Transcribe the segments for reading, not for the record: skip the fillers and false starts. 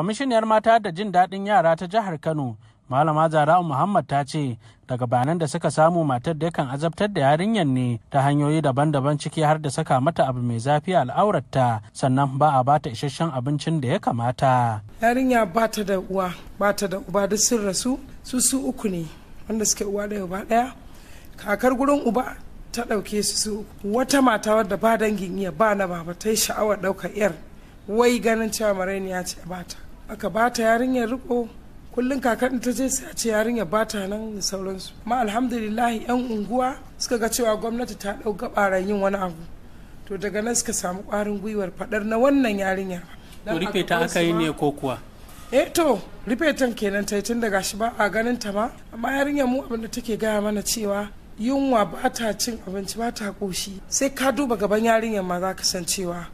Kwamishiniyar mata da jin daɗin yara ta jihar Kano, Malama Zara'u Muhammad, ta ce daga bayanan da suka samu, matar da kan azabtar da yarinyar ne ta hanyoyi daban-daban, ciki har da saka mata abu mai zafi a al'aurarta, sannan ba a bata isasshen abincin da ya kamata. Yarinya ba ta da uwa, ba ta da uba, duk sun rasu. Su su uku ne wanda suke uwa ɗaya uba ɗaya. Kakar gurin uba ta ɗauke su su. Wata mata wadda ba dangin iya ba na baba ta yi sha'awar ɗaukar yar, wai ganin cewa marainiya ce, a bata. Aka bata yarinyar riko. Kullum kakar ta je, sai a ce yarinya ba ta nan da sauransu. Amma alhamdulillah, yan unguwa suka ga cewa gwamnati ta ɗau gabaran yin wani abu. To daga nan suka samu ƙwarin gwiwar faɗar na wannan yarinyar. To rufe ta aka yi ne ko kuwa? Eh, to rufe tan kenan ta tun daga shi ba a ganin ta ma. Amma yarinyar mu, abin da take gaya mana cewa yunwa, ba ta cin abinci, ba ta koshi. Sai ka duba gaban yarinyar ma za ka san cewa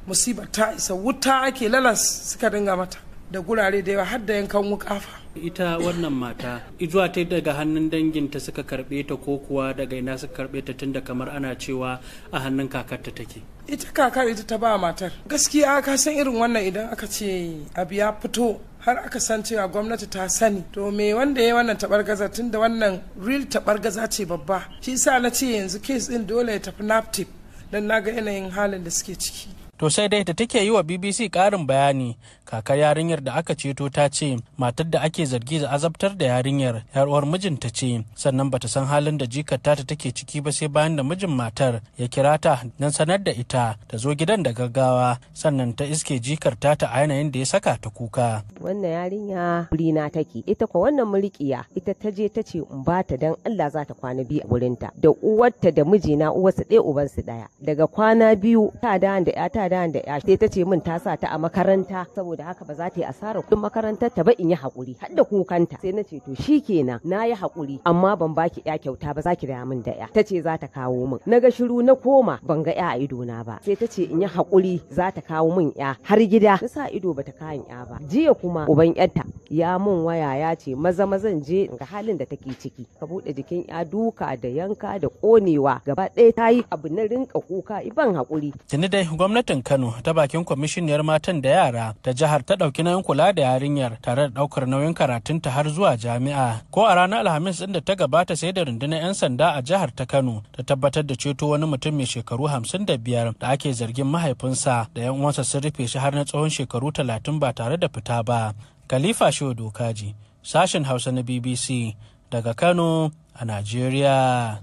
musibar ta isa. Wuta ake lalas suka dinga mata da gurare da yawa, har da yankan wukafa. Ita wannan mata, zuwa ta daga hannun danginta suka karbe ta ko kuwa daga ina suka karbe ta, tunda kamar ana cewa a hannun kakarta take? Ita kakar ita ta ba matar. Gaskiya ka san irin wannan, idan aka ce abu ya fito har aka san cewa gwamnati ta sani, to me wanda ya wannan tabargaza, tunda wannan real tabargaza ce babba. Shi sa na ce yanzu case din dole ya tafi NAPTIP, don na ga yanayin halin da suke ciki. To sai dai da take yi wa BBC ƙarin bayani, kakar yarinyar da aka ceto ta ce matar da ake zargi da azabtar da yarinyar yar uwar mijinta ce, sannan bata san halin da jikar ta take ciki ba sai bayan da mijin matar ya kira ta don sanar da ita ta zo gidan da gaggawa, sannan ta iske jikar tata a yanayin da ya saka ta kuka. Wannan yarinya na take, ita ko wannan murikiya ita ta je ta ce in ba ta dan Allah, za ta kwana 2 a wurinta da uwarta da mijina, uwarsu ɗaya ubansu ɗaya. Daga kwana 2 ta da ya ta da ya, sai ta ce min ta sa ta a makaranta, saboda haka ba za ta yi asarar kuɗin makarantar ta ba, in yi haƙuri, har da kukanta. Sai na ce to shikenan, na yi haƙuri, amma ban baki ya kyauta ba, za ki da min da ya. Ta ce za ta kawo min. Na ga shiru, na koma, ban ga ya a ido na ba. Sai ta ce in yi haƙuri, za ta kawo min ya har gida. Na sa ido, bata kayan ya ba. Jiya kuma uban yarta ya mun waya, ya ce maza mazan je ga halin da take ciki. Ka buɗe jikin ya, duka da yanka da ƙonewa gaba ɗaya ta yi abu. Na rinka kuka, iban haƙuri. Tuni dai gwamnatin Kano ta bakin kwamishiniyar matan da yara ta jihar ta ɗauki nauyin kula da yarinyar tare da ɗaukar nauyin karatunta har zuwa jami'a. Ko a ranar Alhamis ɗin da ta gabata, sai da rundunar 'yan sanda a jihar ta Kano ta tabbatar da ceto wani mutum mai shekaru 55 da ake zargin mahaifinsa da 'yan uwansa sun rufe shi har na tsawon shekaru 30 ba tare da fita ba. Khalifa Shehu Dokaji, sashen Hausa na BBC daga Kano a Najeriya.